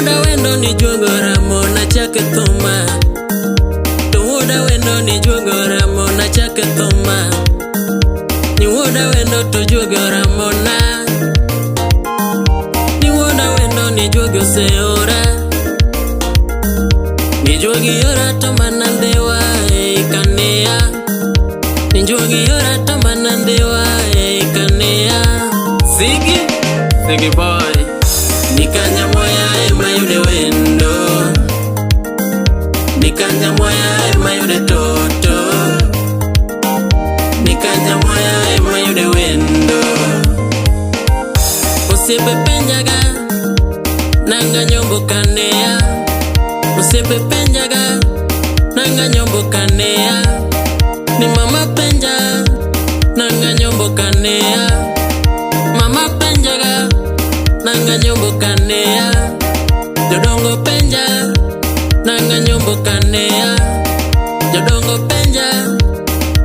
Wuoda wendo ni juogo ramo na chake thuma. To wuoda wendo ni juogo ramo na chake thuma. Ni wuoda wendo to juogo ramo na. Ni wuoda wendo ni juogo oseora. Ni juogi ora to mana ndhiwa e kania. Ni juogi ora to mana ndhiwa e kania. Ziggy, Ziggy boy. Nikanyamoya ema yude wendo. Nikanyamoya ema yude toto. Nikanyamoya ema yude wendo. Osiepe penjaga nanga nyombo kanea. Osiepe penjaga nanga nyombo kanea. Ni mama penja nanga nyombo kanea. Mama penjaga nanga nyombo kanea. Jodongo penja nanga nyombo kanea. Jodongo penja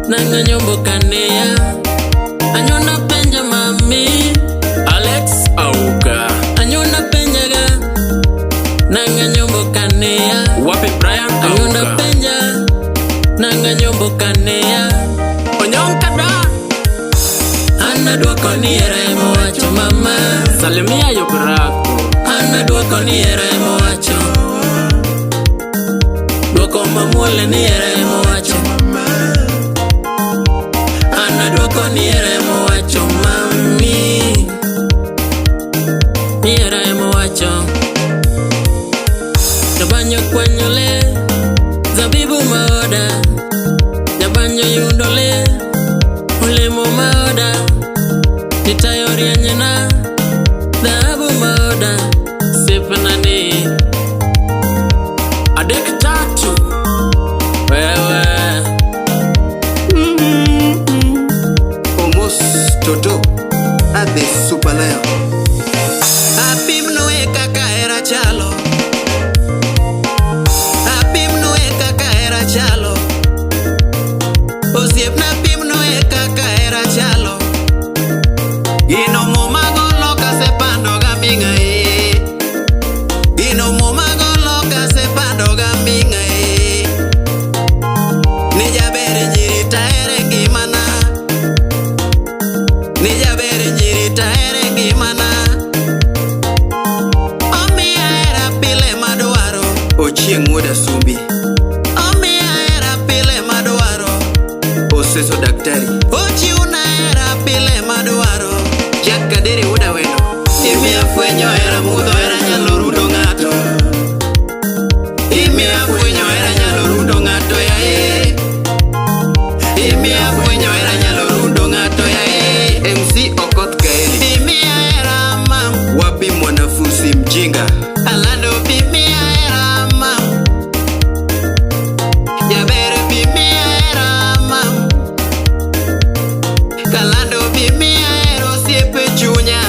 nanga nyombo kanea. Anyona penja mami. Alex Auka. Anyona penjaga nanga nyombo kanea. Wapi Brian Anyona Auka. penja nanga nyombo kanea. Onyonka da. An aduoko ni hera ema owacho mama. Salimia Yobrako. An aduoko ni hera ema owacho. Duoko mamuol ni hera ema owacho. An aduoko ni hera ema owacho mami. Ni hera ema owacho. Jabanyo kwanyo le zabibu maoda. Jabanyo yudo le olemo maoda. Nitayo rienyna dhahabu maoda. Sipnani Adek tatu. wewe. Omos Toto at the Super Lion. Apimnue kaka hera chalo. Apimnue kaka hera chalo. Osiepna pimnue kaka hera chalo. Gino muma golo kasepando ga ming'a e. Gino muma golo kasepando ga ming'a e. Ni jaber nyiri tahere ngimana. Ni jaber nyiri tahere ngimana. Omiya hera pile madwaro. Ochieng' wuod Asumbi. Omiya hera pile madwaro. Oseso daktari. Ochiwna hera pile madwaro. Jack Kadere wuod Awendo. Imiya fwenyo hera mudho hera nyalo rundo ng'ato. Imiya fwenyo hera nyalo rundo ng'ato yae. Imiya fwenyo hera nyalo rundo ng'ato yae. MC Okoth Kaeli. Imiya hera mam. Wapi mwanafunzi mjinga. Alando pimiya hera mam. Jaber pimiya hera mam. Kalando pimiya hera osiepe chunya.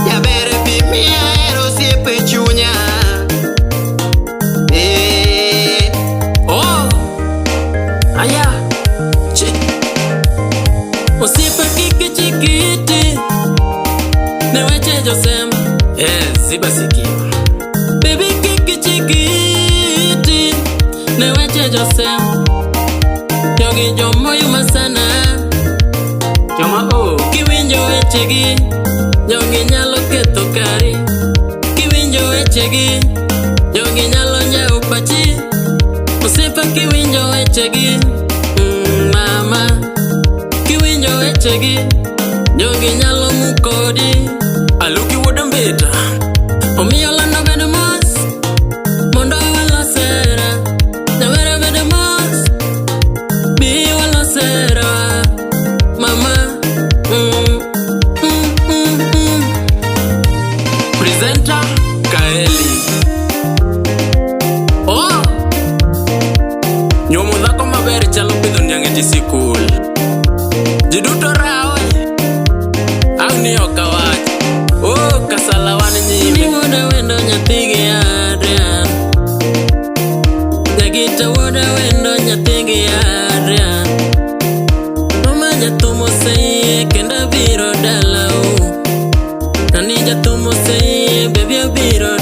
Jaber pimiya hera osiepe chunya. Eh. Oh, aya, chi. Osiepa kik chikiti ne weche josem. Eh, ziba sikio. Baby kik chikiti ne weche josem. Jogi jomoyuma sana. Joma o. Kiwinjo wechegi, jogi nyalo ketho kari. Kiwinjo wechegi, jogi nyalo njawo pachi. Osiepa kiwinjo wechegi, mama. Kiwinjo wechegi, jogi nyalo mukodi. Aluki wuod Mbita. Omiyo lando bedo mos, mondo walos hera. Nyawera bedo mos, bi walos hera. Mama, Presenter Kaeli. Oh! Nyuomo dhako maber chalo pidho niang' e tie sikul. Ji duto rawe. Ang' ni ok awach. Oh, kasala wan Ni nyime. wuoda wendo nyathigi Adrian. Jagita wuoda wendo nyathigi Adrian. Mama jathum oseyie kendo abiro dalau. Nani jathum oseyie baby abiro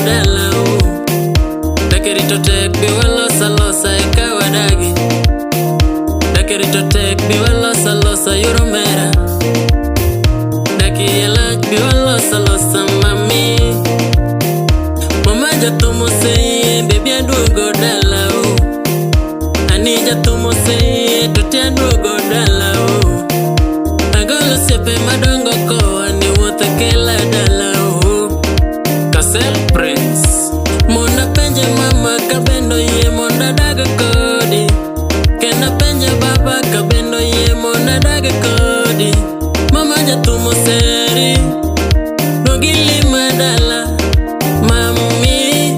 jathum oseyie, baby aduogo dalau. Ani jathum oseyie, to aduogo dalau. Agolo osiepe madongo kowa ni wuoth kela dalau. Kasel Prince. Mondo apenje mama kabendo yie mondo adag kodi. Kendo apenje baba kabendo yie mondo adag kodi. Mama jathum oseri, duogi lima dala. Mami,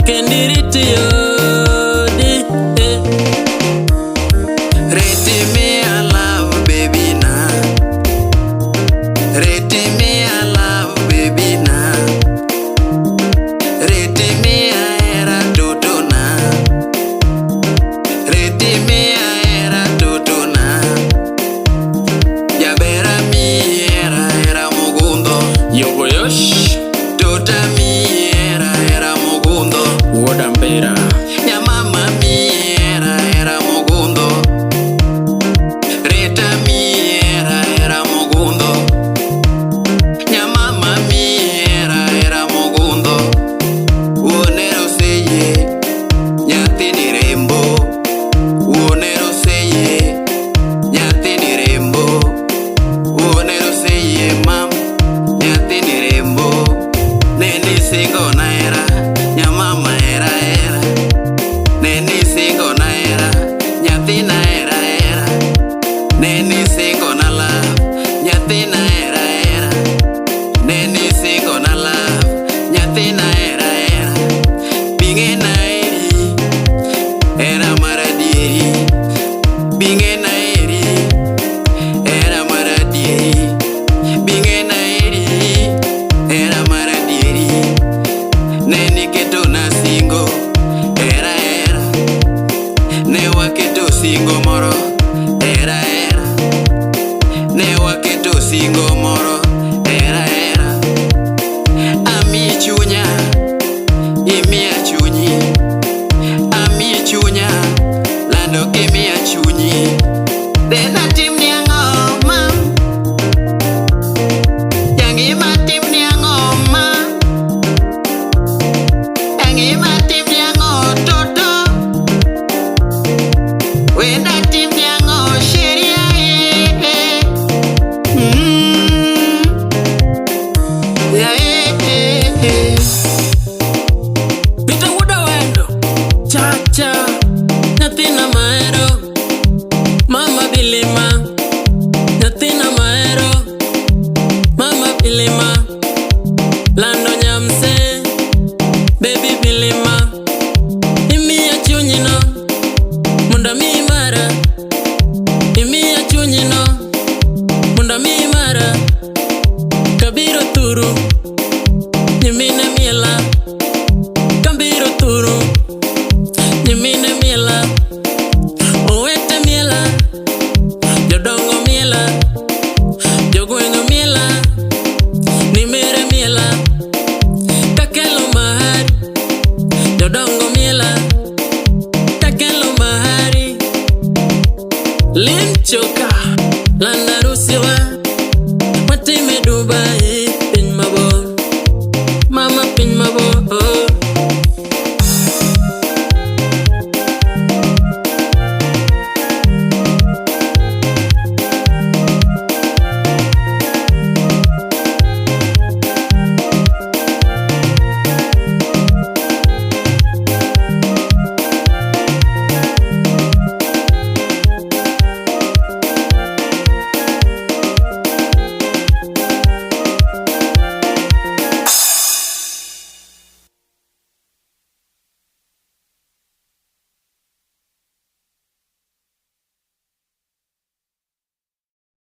kendo irit yodi. Eh. Reti miya love baby na. Reti miya love baby na. Reti miya hera toto na. Reti miya hera toto na. Jabera miyi hera hera mogundho. Yogo Yosh. Tota miyi hera hera mogundho. Wuod Ambera. Nyamama miyi hera hera mogundho. Reta miyi hera hera mogundho. Nyamama miyi hera hera mogundho. Wuonero oseyie, nyathini rembo. Wuonero oseyie, nyathini rembo. Wuonero oseyie mam, nyathini rembo. Neni singo na hera, nyamama hera hera. Neni singo na hera, nyathina hera hera. Neni singo na love, nyathina hera hera. Neni singo na love, nyathina hera hera. Bing'e na eri, hera mar adieri. Bing'e na eri, hera mar adieri. Bing'e na eri, hera mar adieri. Ne niketo na singo, hera hera. Ne waketo singo moro, hera hera. Ne waketo singo moro, hera hera. Amiyi chunya, imiya chunyi. Amiyi chunya, lando kimiya chunyi. Dena timni ang'o ma? Jangima timni ang'o ma? Jangima timni ang'o toto? Wenda timni ang'o sheria eh, eh. Ya eh, eh, eh.